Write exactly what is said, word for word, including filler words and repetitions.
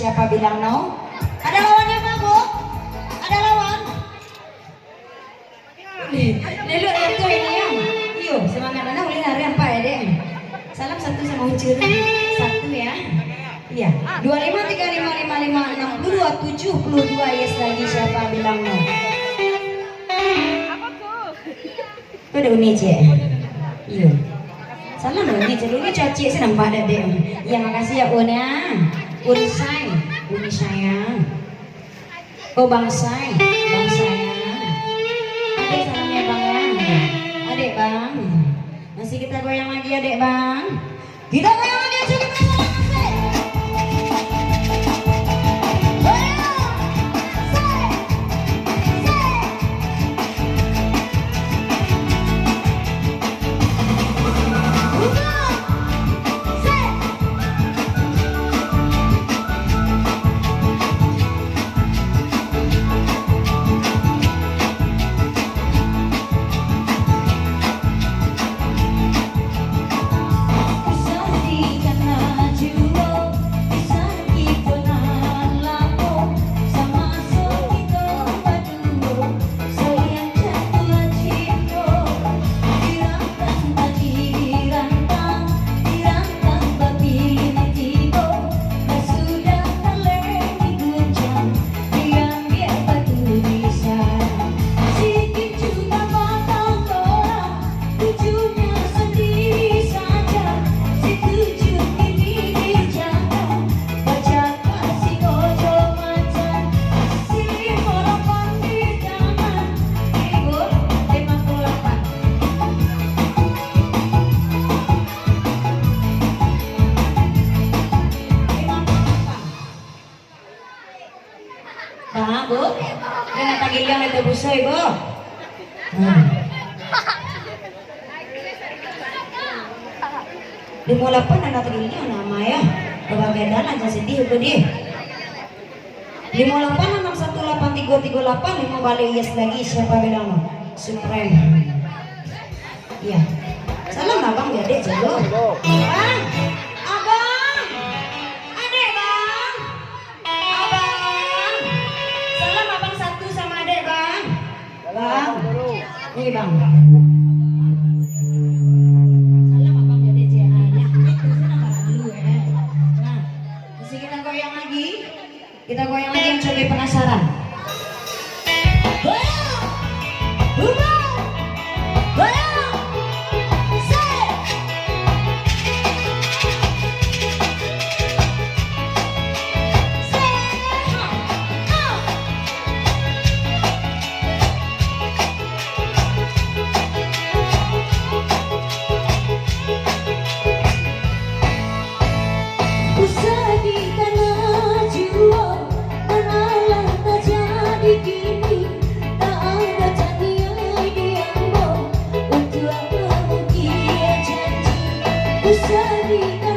Siapa bilang no? Ada lawannya, Bang, Bu? Ada lawan? Lelok satu ini, ya. Iyo, semangat anak ulih hari empat ya, Dek. Salam satu sama Ucil. Satu ya. Iya. Dua lima tiga lima lima lima enam puluh dua tujuh puluh dua, yes lagi, siapa bilang no? Apa tuh? Tu ada Uni, Cik. Iyo. Salam Uni, Cik. Uni cacik sih nampak dak, Dek. Iya, makasih ya, Un, ya. Un Sai. Uni sayang. Oh, Bang Sai. Bang sayang. Adek salamnya, Bang, ya. Adek, Bang. Masih kita goyang lagi, Adek, Bang. Kita goyang lagi, cukup. Bang, Bu, kena tagiliang itu busoi, Bu. Hmm. Limo lapan anak tagiliang nama ya. Babagai dalam jan sedih itu dia. Limo lapan enam satu lapan tiga tiga lapan, limo balik yes lagi, siapa bilang no? Supreme. Iya. Salam abang gadek, Celo. Bang. Abang. Adek, Bang. Abang. Salam abang satu sama adek, Bang. Bang. Ini, Bang. Salam abang gadek, Cek. Ah, ya. Itu saya nampak dulu, eh. Nah, masih kita goyang lagi. Kita goyang lagi yang coba penasaran. Goyang! Ubah! Goyang! Set! Set! Ha! Ha! Usah ditanya juo, manalah tajadi kini, tak ada taniai di ambo, untuak mamuji janji. Usah ditanya